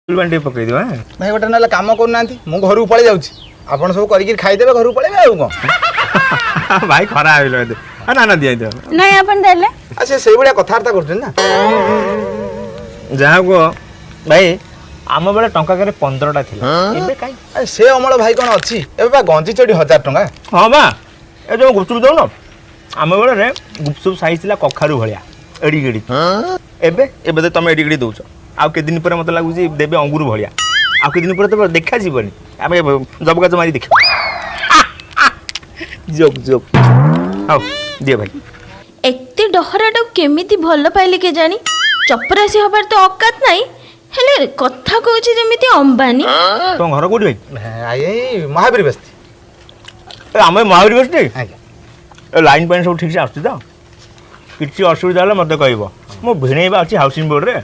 ପାଣି ଟିକେ ପକେଇ ଦିଅ। ଆଁ? ଭାଇ, ଗୋଟେ ନହେଲେ କାମ କରୁନାହାନ୍ତି, ମୁଁ ଘରକୁ ପଳେଇ ଯାଉଛି, ଆପଣ ସବୁ କରିକି ଖାଇଦେବେ, ଘରକୁ ପଳେଇବେ ଆଉ କ'ଣ। ଭାଇ, ଖରାପ ଭାବିଲ ଏତେ। ନା ନା, ଦିଅ ଦିଅ। ନାଇଁ, ଆପଣ ଦେଲେ। ଆଉ ସେ ସେଇଭଳିଆ କଥାବାର୍ତ୍ତା କରୁଛନ୍ତି ନା। ଯାହା କୁହ ଭାଇ, ଆମ ବେଳେ ଟଙ୍କାକରେ 15ଟା ଥିଲା, ଏବେ କାଇଁ? ଆରେ, ସେ ଅମଳ ଭାଇ କ'ଣ ଅଛି? ଏବେ ବା ଗଞ୍ଜି ଚଢି 1000 ଟଙ୍କା। ହଁ ବା, ଏ ଯୋଉ ଗୁପଚୁପ ଦଉନ, ଆମ ବେଳରେ ଗୁପଚୁପ ସାଇଜ ଥିଲା କଖାରୁ ଭଳିଆ ଏଡ଼ିକି ଏଡ଼ିକି। ଏବେ ଏବେ ତ ତମେ ଏଡ଼ିକି ଏଡ଼ିକି ଦଉଛ, ଆଉ କେତେ ଦିନ ପରେ ମତେ ଲାଗୁଛି ଦେବେ ଅଙ୍ଗୁର ଭଳିଆ। ଆଉ କେତେ ଦିନ ପରେ ତ ଦେଖାଯିବନି, ଆମେ ଜବକାଜ ମାରି ଦେଖିବା। ଯୋଗ ଯୋଗ, ହଉ ଦିଅ ଭାଇ। ଏତେ ଡହରାଟାକୁ କେମିତି ଭଲ ପାଇଲେ କେଜାଣି? ଚପରାସି ହବାର ତ ଅକାତ ନାହିଁ, ହେଲେ କଥା କହୁଛି ଯେମିତି ଅମ୍ବାନୀ। ତମ ଘର କୋଉଠି ଭାଇ? ଏଇ ମହାବୀର ବସ୍ତି। ଏ ଆମ ମହାବୀର ବସ୍ତି? ଆଜ୍ଞା। ଏ ଲାଇନ୍ ଫାଇନ୍ ସବୁ ଠିକ୍ ସେ ଆସୁଛି ତ? କିଛି ଅସୁବିଧା ହେଲେ ମୋତେ କହିବ, ମୋ ଭିଣେଇ ବା ଅଛି ହାଉସିଂ ବୋର୍ଡ଼ରେ।